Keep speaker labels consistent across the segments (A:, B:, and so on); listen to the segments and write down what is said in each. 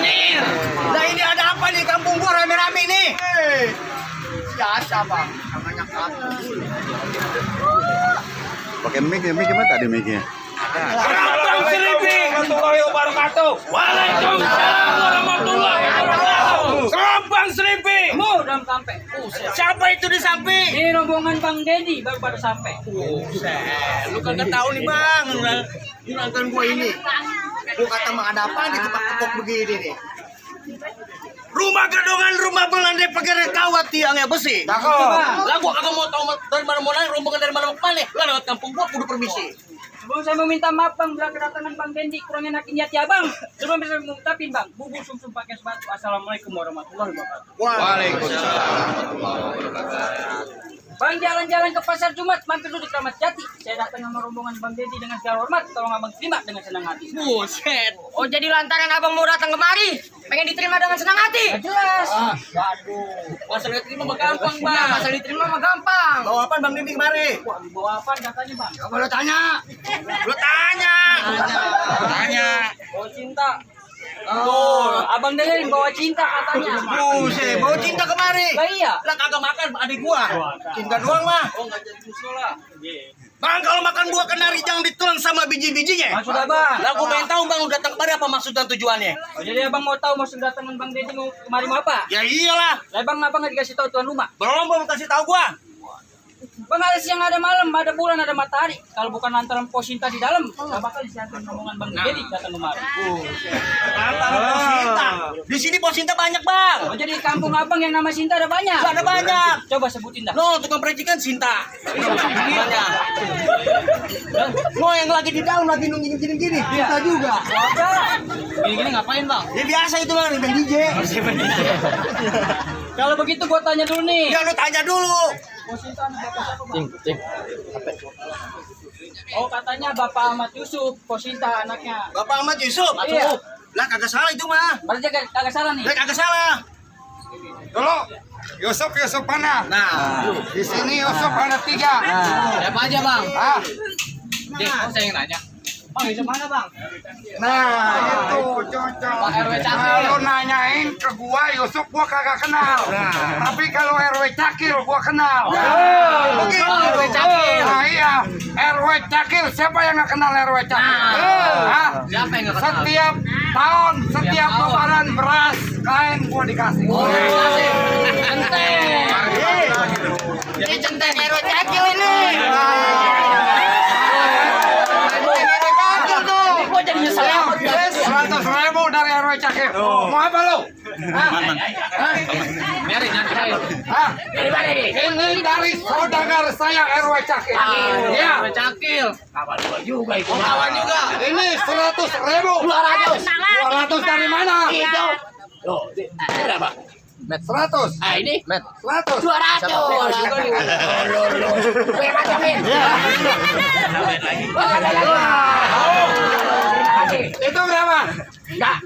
A: Nir. Nah ini ada apa nih kampung gua rame-rame nih? Biasa bang, namanya kampung.
B: Pakai mic gimana tadi micnya?
A: Kampung Seripi.
C: Warahmatullahi wabarakatuh.
A: Waalaikumsalam warahmatullahi wabarakatuh. Kampung Seripi.
D: Udah sampai.
A: Siapa itu di samping?
D: Ini rombongan Bang Dedi baru pada sampai.
A: Lu kagak tahu nih bang, nonton gua ini. Gua kata mah ada apa di tempat begini nih? Rumah gedongan, rumah Belanda pakai kawat tiangnya besi. Lah gua kagak mau tahu dari mana mau nanya rombongan dari mana mau kemana. Lah lewat kampung gua kudu permisi.
D: Sebelum saya meminta maaf Bang, bila kedatangan Bang Dendi kurang enakin hati Abang. Sebelum bisa mengucapin Bang, bubur sum-sum pakai sepatu. Assalamualaikum warahmatullahi wabarakatuh. Bang jalan-jalan ke pasar Jumat, mampir dulu di Kramat Jati. Saya datang sama rombongan Bang Dendi dengan segala hormat, tolong Abang terima dengan senang hati.
A: Buset.
E: Oh jadi lantaran abang mau datang kemari, pengen diterima dengan senang hati.
D: Gak jelas.
A: Waduh. Pasal diterima mah gampang bang.
E: Asal diterima mah gampang.
A: Bawa apa bang Dindi kemari?
D: Wah, bawa apa katanya Bang?
A: Coba lo tanya. Lo tanya.
D: Bawa cinta. Oh, Abang Dendi bawa cinta katanya.
A: Buset. Bawa cinta kemari.
D: Lah iya.
A: Lah kagak makan adik gua. Cinta doang mah.
D: Oh, enggak jadi musola.
A: Bang kalau makan buah kenari jangan ditelan sama biji-bijinya.
D: Maksud Abang.
A: Lah gua pengen tahu bang lu datang kemari apa maksud dan tujuannya?
D: Oh, jadi Abang mau tahu maksud datangan Bang Dendi mau kemari mau apa?
A: Ya iyalah.
D: Lah Abang nggak dikasih tahu tuan rumah?
A: Belum kasih tahu gua.
D: Bang ada siang ada malam, ada bulan ada matahari. Kalau bukan lantaran Posinta di dalam, gak bakal disiapin rombongan Bang Dedi datang kemari.
A: Lantaran Posinta. Di sini Posinta banyak bang.
D: Oh jadi kampung Abang yang nama Sinta ada banyak?
A: Ada banyak.
D: Coba sebutin dah.
A: No, tukang percikan Sinta. Banyak. No, yang lagi di daun lagi nungging gini-gini. Sinta juga.
D: Gini-gini ngapain Bang?
A: Ya biasa itu bang, dengan DJ.
D: Kalau begitu gua tanya dulu nih.
A: Ya lu tanya dulu.
D: Posinta nih bapak siapa Bang? Oh katanya Bapak Ahmad Yusuf, Posinta anaknya.
A: Bapak Ahmad Yusuf.
D: Iya.
A: Lah kagak salah itu mah.
D: Berarti kagak salah nih.
A: Lah kagak salah.
C: Dulu, Yusuf mana?
A: Nah,
C: Di sini Yusuf ada 3.
D: Siapa aja Bang?
C: Ah,
D: Saya yang nanya. Bang Yusuf mana Bang?
C: nah itu cocok.
D: Pak RW Cakil.
C: Kalau nanyain ke gua Yusuf gua kagak kenal. Tapi kalau RW Cakil gua kenal.
D: RW Cakil.
C: Nah iya, RW Cakil siapa yang nggak kenal RW Cakil? Hah?
D: Siapa yang nggak kenal?
C: Setiap tahun, setiap lebaran beras kain gua dikasih.
E: Ini centeng RW Cakil ini.
D: Gua jadi nyesel amat.
C: 100.000 dari RW Cakil. Mau apa lu?
D: Biarin nanti.
C: Hah? Ini dari saudagar saya RW Cakil. Iya.
D: RW Cakil. Kawan gua juga itu.
A: kawan juga.
C: Ini 100.000. 200 dari mana?
D: Itu. Loh, berapa?
C: 100.
D: Ah ini?
C: 100.
D: 200.
C: Itu berapa?
D: Enggak.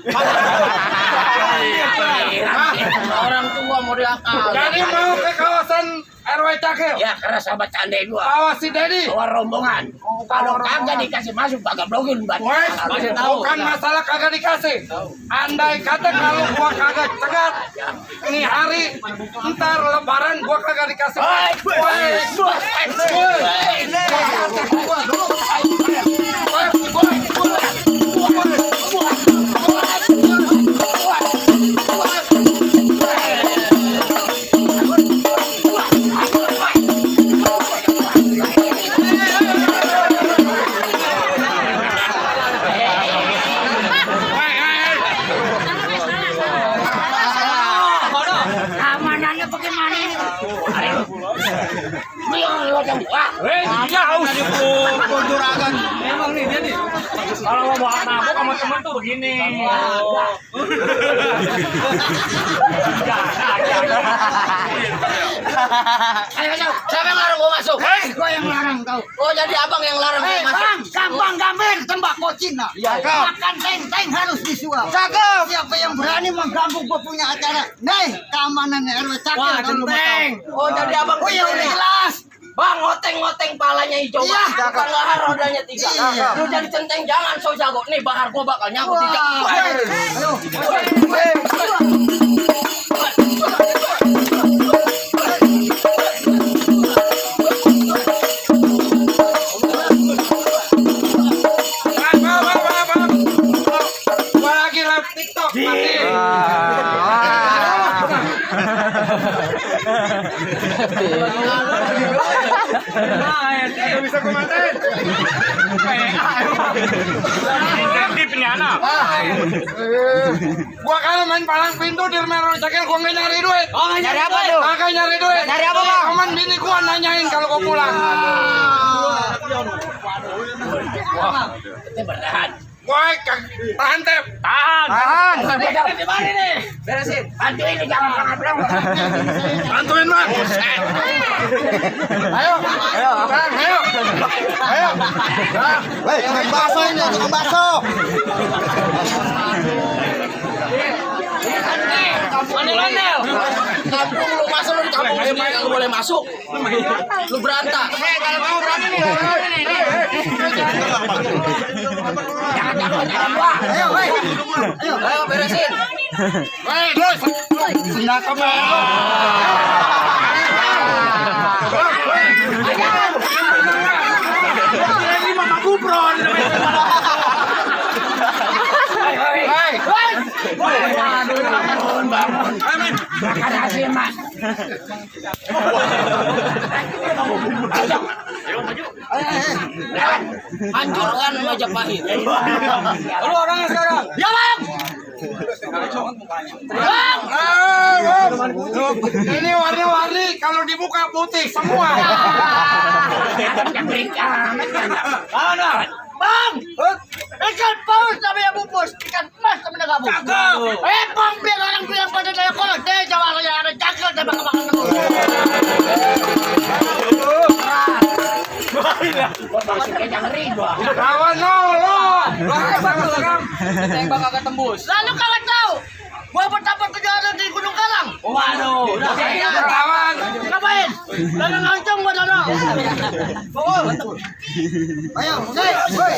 D: Orang tua mau diakal.
C: Jadi mau ke kawasan RW Cakil.
D: Ya karena sahabat candai gua.
C: Bawa si Dedi.
D: Bawa rombongan. Kalau kagak dikasih masuk kagak blogin Bang.
C: Wes, bukan masalah kagak dikasih. Andai kata kalau gua kagak cegat, ini hari ntar lebaran gua kagak dikasih.
E: Amanannya bagaimana ini?
A: Juragan.
D: Emang nih dia nih. Kalau mau bawa mabuk sama temen tuh begini.
E: Ayo, siapa yang larang gua masuk?
A: Gua yang larang kau.
E: Oh jadi abang yang larang gua masuk.
A: Bang, gampang gampang tembakau Cina. Makan teng-teng harus disuap. Cakep. Siapa yang berani mengganggu gua punya acara? Nih, keamanan RW Cakil.
E: Wah, genteng. Oh jadi abang
A: Oh ya udah jelas.
E: Bang, ngoteng-ngoteng palanya hijau.
A: Iya.
E: Bahar rodanya 3.
A: Iya.
E: Lu jadi centeng jangan so jago. Nih bahar gua bakal nyangkut 3.
C: Gua lagi live TikTok mati.
A: Bisa komentar.
C: Gua kalau main palang pintu di Mero Cakil gua nggak nyari duit.
E: Oh, nggak nyari apa tuh?
C: Kagak nyari duit.
E: Nyari apa, Bang?
C: Cuman bini gua nanyain kalau gua pulang. Woi, tahan tep.
B: Tahan.
E: Beresin. Bantuin nih jangan belakang.
C: Bantuin bang. Ayo. Bang, ayo.
B: Weh, tukang bakso ini, tukang bakso.
E: Ondel-ondel. Kampung lu masuk lu di kampung ini lu boleh masuk. Lu berantak. Kalau kamu berani nih. Jangan gua. Ayo beresin.
C: Woi, terus. Sendak apa?
A: Ini mama kupron.
E: Ada hasil mas. Hancurkan Majapahit.
D: Lu orangnya sekarang.
E: Ya bang. Bang.
C: Ini warna-warni kalau dibuka putih semua.
E: Bang, ikan paus sama yang bungkus, ikan emas sama yang gabung. Bang, biar orang bilang pada daya kolot, deh jawab yang ada cakal dan bakal jangan ridho.
C: Kawan lo.
D: Kita yang bakal ketembus.
E: Lalu kawan tahu, gua pertama kejadian di Gunung Karang.
D: Waduh, udah
C: Kawan.
E: Ngapain? Dagang ngancam gua dana.
A: Ayo, woi.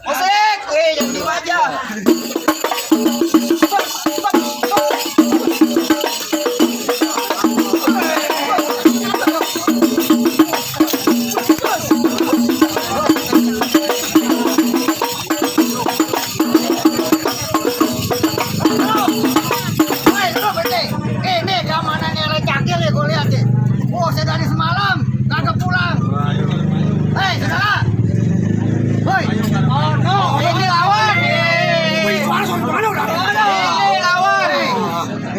A: Musik, yang di wajah. Ini keamanannya Cakil ya gue lihat nih. Oh, saya dari semalam kagak pulang. Hei, saudara. Woi. Oh no, ini lawan. Ini lawan.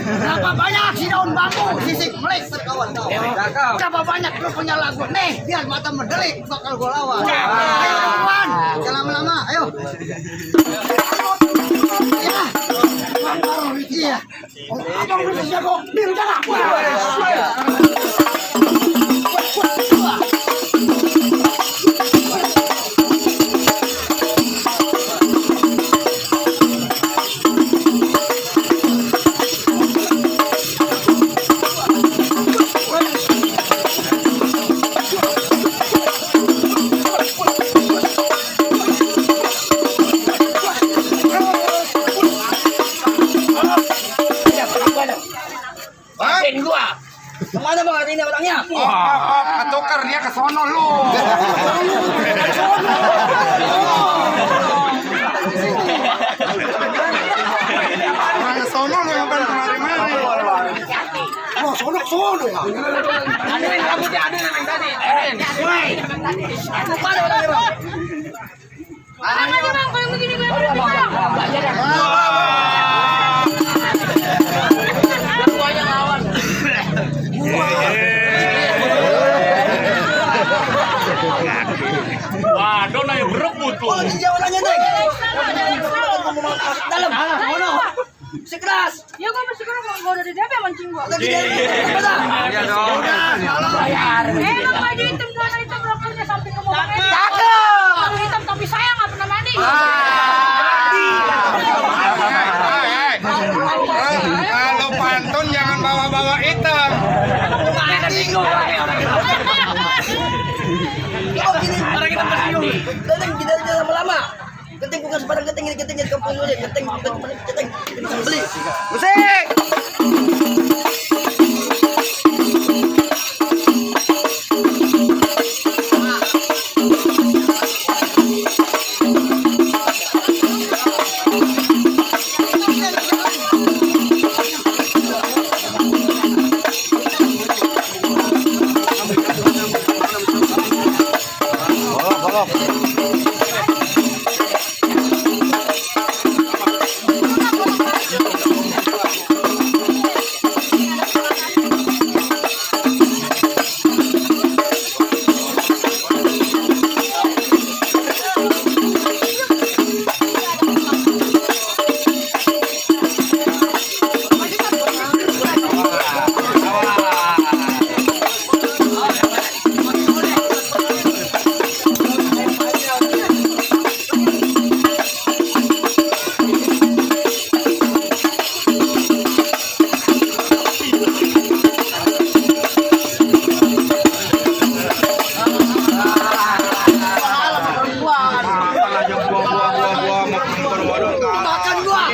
A: Berapa banyak si daun bambu sisik melik kawan kau. Berapa banyak lu punya lagu nih, biar mata mendelik bakal gue lawan. Ayo kawan, jangan lama-lama, ayo. Iya. Abang bisa jago, biru jaga.
E: Bantuin gua. Kemana bang ini orangnya?
C: Tukar dia ke sono lu. Orang ke sono lu yang kemari-mari.
A: Oh, sono ya.
D: Ada yang rambutnya ada yang tadi.
E: Kemana orangnya bang?
F: Mana nih bang, kalau begini bang, bang.
E: Belajar ya. bersikeras.
F: Ya gua masih kurang gua udah di DP mancing gua.
C: Iya dong.
F: Emang baju hitam celana hitam rokernya sampai ke bawah.
E: Cakep.
F: Baju hitam tapi saya nggak pernah mandi.
C: Kalau pantun jangan bawa-bawa item.
E: Orang kita bersinggung. Keting tidak lama-lama. Keting bukan sembarang keting, ini keting di kampung aja. Keting. Beli. Musik. Makan gua.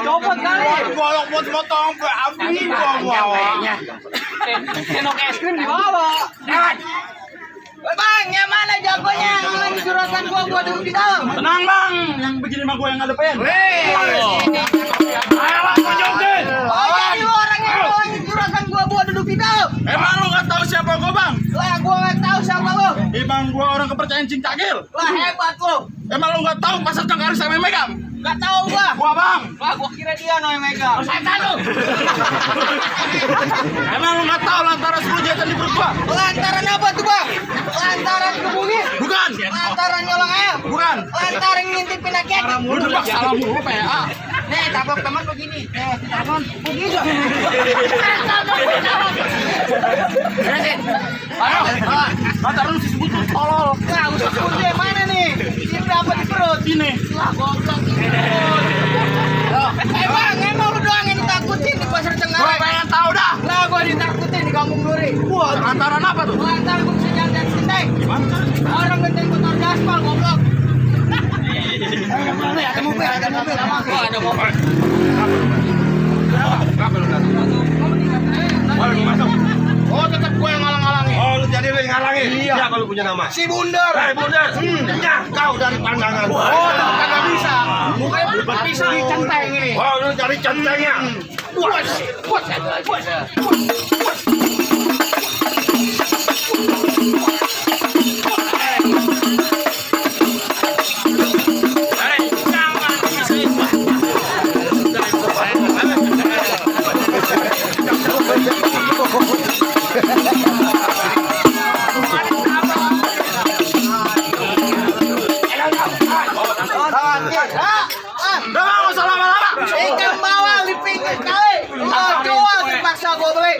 D: Copot kali.
C: Bolong buat motong abis bawa.
D: Sendok es krim di bawah.
E: Bang, yang mana jagonya? Yang lagi juragan gua duduk di dalam.
C: Tenang bang, yang begini mah gue yang ngadepin. Ayo bang, tunjukin.
E: Oh, jadi lu orang yang lagi juragan gua duduk di dalam.
C: Emang lu nggak tahu siapa gue bang?
E: Lah, gua nggak tahu siapa lu.
C: Emang gue orang kepercayaan Cing Cagil.
E: Lah, hebat lu.
C: Emang lu nggak tahu pasar Cengkaris sama yang megang?
E: Nggak tahu gua.
C: Gua bang.
E: Wah, gua kira dia no yang megang.
C: Setan lu. Emang lu nggak tahu lantaran 10 jahitan di perut gua?
E: Lantaran apa tuh, Bang? Lantaran kebungin?
C: Bukan.
E: Lantaran nyolong ayam?
C: Bukan.
E: Lantaran ngintipin akek?
C: Udah bang, salah mulu PA.
E: Nih, tabok teman begini. Teman begini.
C: Ayo. Lantaran lu disebut lu tolol.
E: Nah, usus kunci mana nih? Sini apa di perut?
C: Sini.
E: Lah, goblok. Emang lu doang yang ditakutin di pasar
C: Gua
E: Cengkareng?
C: pengen tahu dah.
E: Lah, gua ditakutin di kampung Duri. Wah,
C: Lantaran apa tuh?
E: lantaran gua bisa jalan dan sinteng. Orang genteng motor gaspal, goblok. Ada mobil. Ada mobil.
C: Oh, tetap gue yang ngalang-ngalangi. Oh, lu jadi lu yang ngalangi. Iya. Siapa lu punya nama?
E: Si Bundar.
C: Bundar. Kau dari pandangan.
E: Oh, kagak bisa. Mukanya bisa dicenteng ini.
C: Oh, lu cari centengnya.
E: Puas.
C: Udah nggak usah lama-lama.
E: Ikan bawal di pinggir kali. Oh, jual terpaksa gue beli.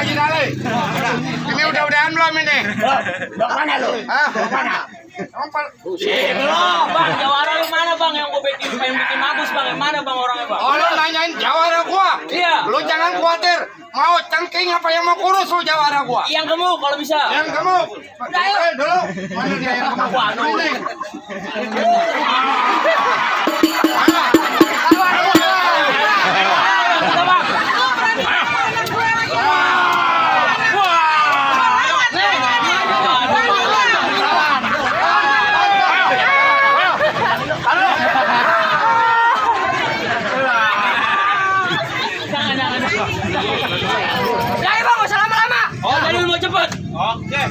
C: Haji Dale. Ini udah-udahan belum ini?
E: Mau mana lu?
C: Hah? Mana?
D: Belum, Bang. Jawara lu mana, Bang? Yang bikin mabus, Bang. Yang mana, Bang, orangnya, Bang?
C: Oh, lu nanyain jawara gua?
D: Iya.
C: Lu jangan khawatir. Mau cengking apa yang mau kurus lu jawara gua?
D: Yang gemuk kalau bisa.
C: Yang gemuk. Dulu. Mana dia yang gemuk?
D: Waduh.
C: Ini.
D: Jangan, Bang, usah lama-lama. Oh, jadi mau cepet. Oke.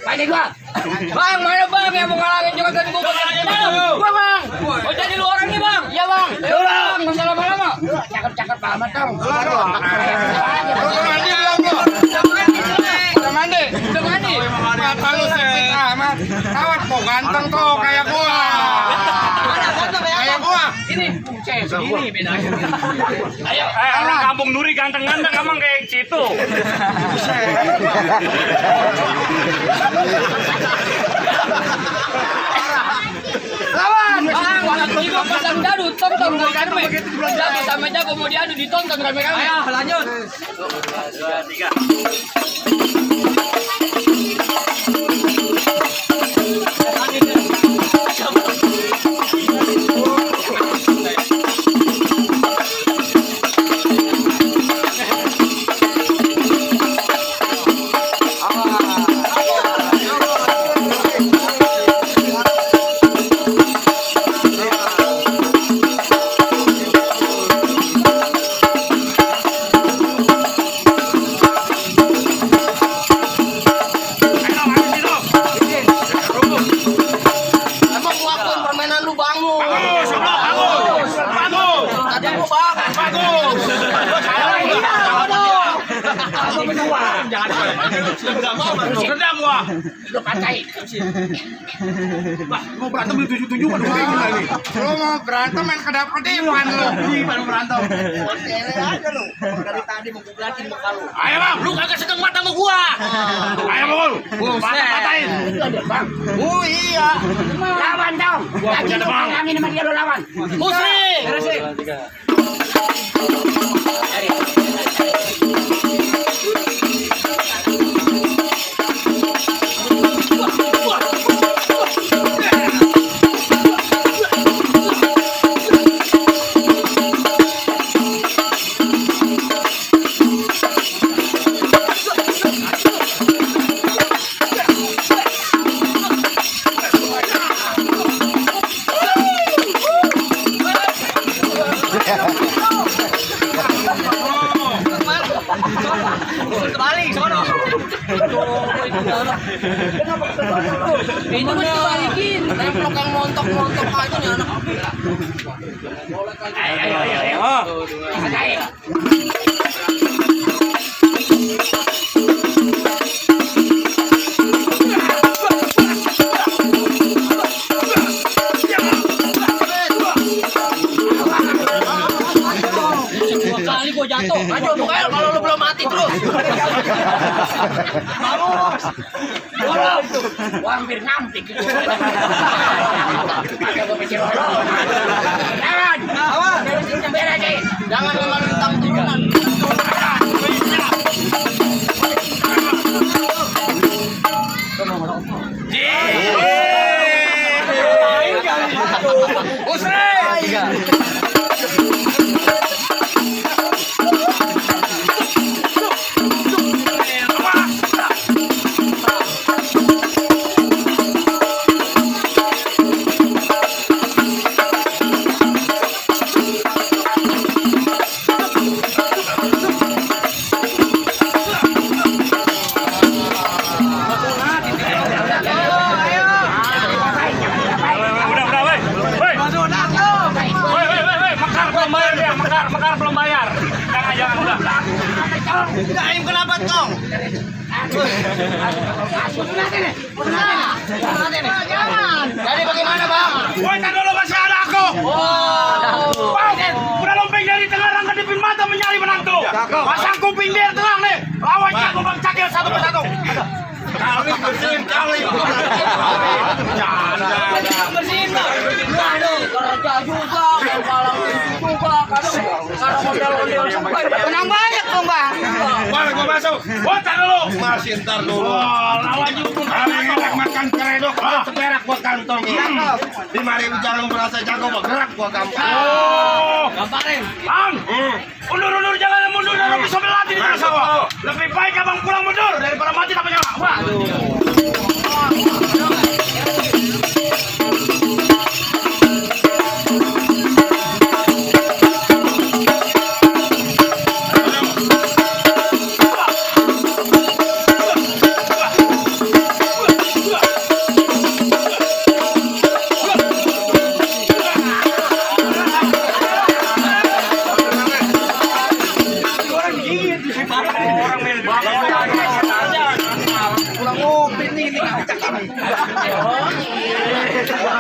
E: ไปดีกว่า Bang, mana bang yang mau ngalangin juga tadi gua Gua bang.
D: Oh, jadi lu orangnya, Bang?
E: Iya bang. Ayo bang, nggak usah lama-lama. Cakep-cakep banget dong.
C: Udah mandi?
E: Udah mandi.
C: Mata lu sempit amat. Awas kok ganteng tuh kayak gua. Kayak gua.
D: Ini saya sendiri bedanya.
E: Ayo.
G: Orang kampung Duri ganteng-ganteng emang kayak situ.
E: Lawan. Bang, waktu juga pasang dadu, tonton kami. Jago sama jago mau diadu ditonton kami.
D: Ayo, lanjut.
E: 'Lu katain.
A: Lah, mau berantem di 77 kan gimana nih?
C: Lu mau berantem main kedap-kedipan lu.
A: Gimana berantem?
E: aja lu. Dari tadi mau gublatin muka lu.
A: Ayo bang, lu kagak sedang mata sama gua. Ayo bang, patah-patahin.
E: Oh iya. Lawan dong. Lagi lu ngalamin sama dia lu lawan. Musrik.
D: Balik sono. Ini mau dibalikin.
E: Templok yang montok-montok aja nih anak. Ayo.
D: Kali gua jatuh.
E: Ayo, Noel, kalau lu belum mati terus. Vamos. hampir ngampik. Jangan memerintah turunan.
G: Mekar belum bayar. Jangan udah.
A: Kaim kenapa tong?
E: Jadi bagaimana bang?
G: Woi, tak dulu masih ada aku. Bang, udah lompeng dari tengah rangka di pin mata mencari menantu. Pasang kuping dia tenang nih. Lawan aku bang cakil satu persatu.
A: Kali bersihin kali.
D: Bersihin bang. Aduh, kerja juga, malam juga, kadang model-model sampai.
F: Menang banyak dong bang.
G: Boleh gua masuk. Woi, tak dulu.
A: Masih ntar dulu.
G: Lawan juga.
A: Makan keredok, seperak gua kantong. 5.000 jarang berasa jago, gerak gua gampang.
G: Oh, gampang. Bang, undur jangan mundur dan bisa melatih di tengah sawah. Lebih baik abang pulang mundur daripada mati tak punya. Wah.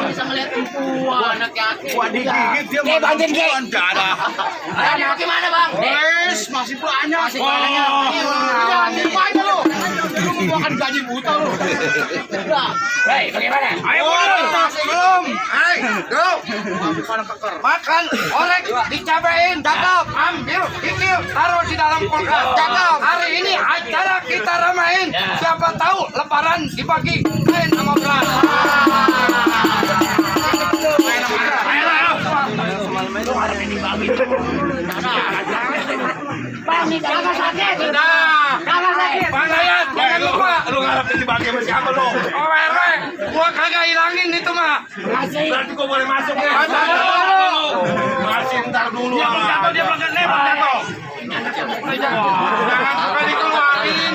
E: Bisa melihat perempuan, laki-laki.
A: Gua digigit dia mau
E: bantuin, Ki.
A: enggak ada.
E: Ada bagaimana bang?
A: Wes, masih banyak.
E: Masih banyak. Jangan dilupain lu. Lu mau akan gaji buta lu. Hei, bagaimana?
G: Ayo mundur.
A: Belum. Hai, go.
C: Makan, oleh, dicabain, cakep, ambil, kikil, taruh di dalam kulkas, cakep. Hari ini acara kita ramain, siapa tahu lebaran dibagi kain sama beras.
E: Bang, nih kakak sakit.
C: Nah,
E: Kakak sakit.
C: Bang Dayat, jangan lupa.
G: Lu ngarepin dibagi sama siapa lu?
C: Owe, gua kagak hilangin itu mah.
G: Berarti gua boleh masuk ya.
A: Masih ntar dulu.
G: Dia belum jatuh, dia belum jatuh.
C: Jangan suka dikeluarin.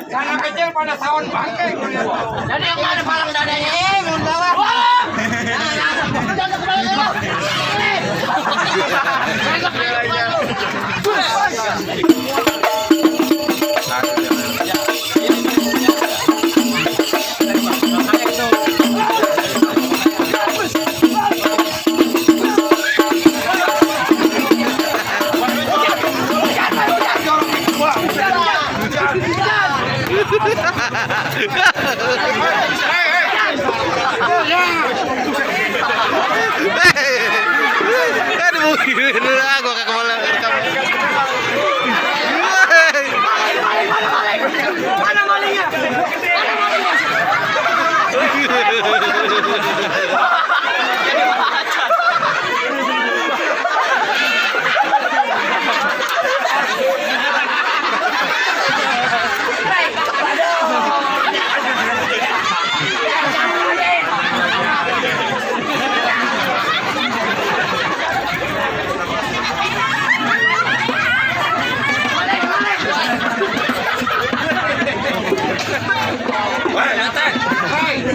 C: Karena kecil pada sawon bangkai.
E: Jadi yang mana palang dadanya? Belum bawa. Jangan kembali dulu.
B: Aduh, gua kagak mau rekam.
E: Mana malingnya?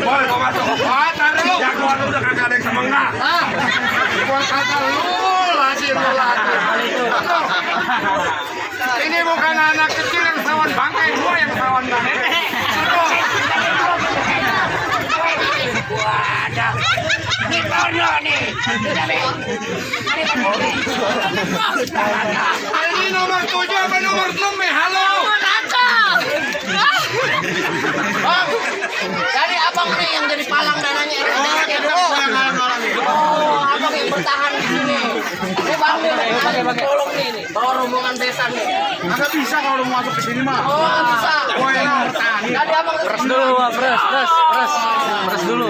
G: Boleh gua masuk. Jagoan lu udah kagak ada yang sama enggak.
C: Gua kata lu lagi. Ini bukan anak kecil yang sawon bangkai, gua yang sawon bangkai.
E: Ini bono nih.
C: Ini nomor 7 apa nomor 6 nih? Halo.
E: Kakak. namanya abang yang bertahan di sini. Ini bang nih, tolong nih, bawa rombongan besan nih.
G: Agak bisa kalau lu masuk ke sini mah.
E: Oh, nggak bisa.
G: Gua yang bertahan.
E: Tadi abang
B: Pres dulu, Pak. Pres dulu.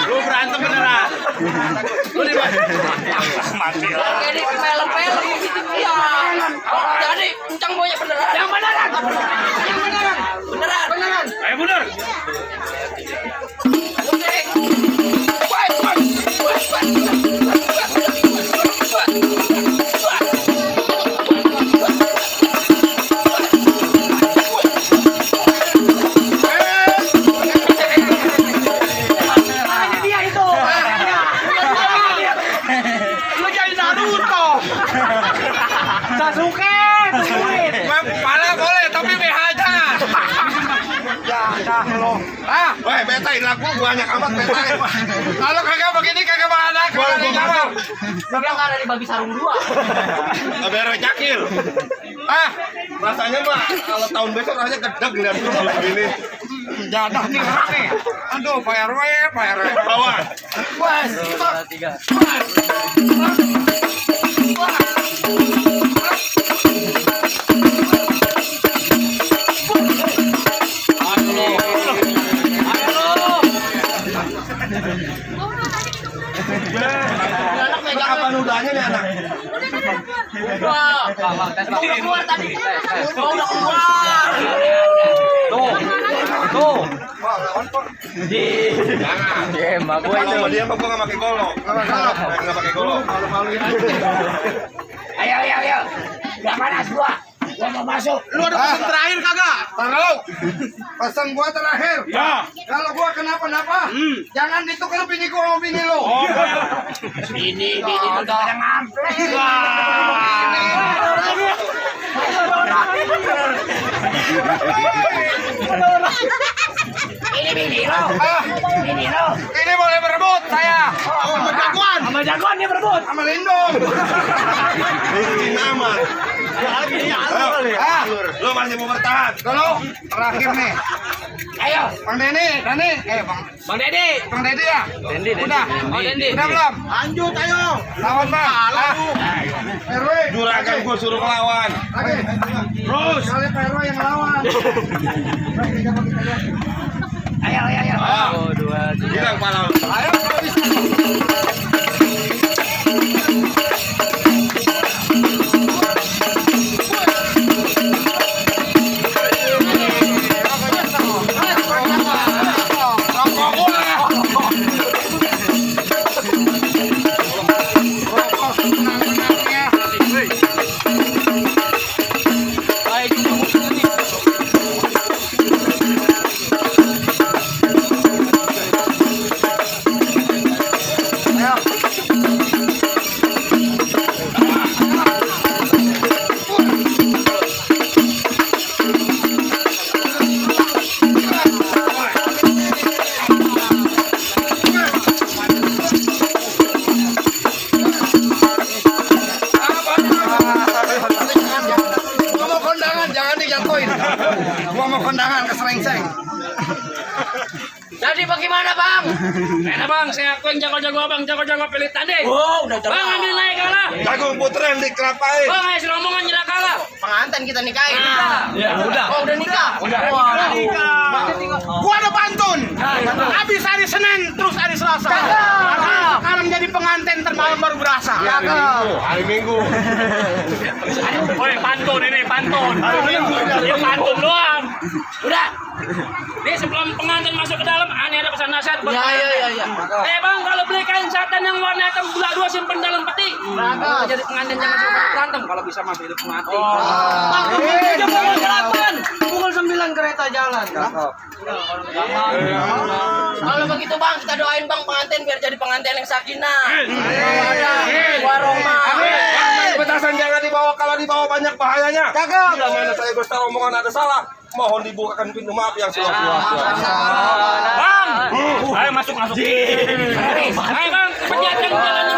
G: Lu berantem beneran. Lu di mati.
E: Jadi film-film gitu ya. Jadi kencang boya beneran. Yang beneran. Beneran.
G: Ayo bener. Lu jadi Naruto. Sasuke. Pala boleh tapi BH jangan. Ya lo. Weh, betain lagu banyak amat betain. Kalau kagak begini kagak ada kalau di kamar.
E: Bilang nggak ada di babi sarung 2.
G: Bero cakil. Rasanya mah kalau tahun besok rasanya gedeg lihat lu kalau begini. Jadah nih orang nih. Aduh, Pak RW. Bawa.
E: Wes.
B: 3.
E: Anak megang
G: Kapan udahnya nih anak?
E: udah keluar tadi. Udah keluar.
B: Tuh.
G: Jangan.
B: Emak gua
G: Kalau
B: itu.
G: sama dia mah gua nggak pakai golok. Nggak pakai golok.
E: Ayo. Gak panas gua mau masuk.
G: Lu ada pesan terakhir kagak? Taruh. Pesan gua terakhir. Ya. Kalau gua kenapa-napa, jangan ditukar bini gua sama bini lu.
E: Ini udah ngampleng. Ini bini lo.
G: Ini boleh berebut saya. Sama jagoan.
E: Sama jagoan dia berebut.
G: Sama lindung. Ini nama. Lu masih mau bertahan. Kalau terakhir nih.
E: Ayo.
G: Bang Deni,
E: Bang Dedi.
G: Bang Dedi ya? Udah.
E: Oh, Dendi.
G: Udah belum? Lanjut ayo. Lawan Bang. RW. Juragan gua suruh ngelawan. Terus. Kali Pak RW yang ngelawan.
E: Ayo.
B: Oh, 2, 3.
G: Bilang pala. Ayo kalau bisa. Gua mau kondangan ke Serengseng.
E: Jadi bagaimana bang?
D: Enak bang, saya aku yang jago-jago abang, jago-jago pilih tanding.
E: Oh, udah
D: Bang ambil naik kalah.
G: Jagung putren dikelapain.
D: Bang ayo rombongan nyerah kalah.
E: Pengantin kita nikahin.
D: Ya udah.
E: Oh, udah nikah.
D: Udah.
G: Gua ada pantun. Habis hari Senin terus hari Selasa. Sekarang jadi pengantin termalam baru berasa. Hari Minggu.
D: Woi pantun ini pantun. Ini pantun doang.
E: Udah.
D: Nih sebelum pengantin masuk ke dalam, aneh ada pesan nasihat buat
E: Ya.
D: bang, kalau beli kain satin yang warna hitam gula 2 simpen dalam peti. Kalau jadi pengantin jangan suka berantem, kalau bisa mah hidup mati. Bang, jam 8, pukul 9 kereta jalan.
E: Kalau begitu bang, kita doain bang pengantin biar jadi pengantin yang sakinah. Waroma.
G: Petasan jangan dibawa, kalau dibawa banyak bahayanya. Kagak. Bila mana saya Gusta rombongan ada salah, mohon dibukakan pintu maaf yang seluas-luasnya.
D: Bang, ayo masuk. Ayo bang, penjaga jalan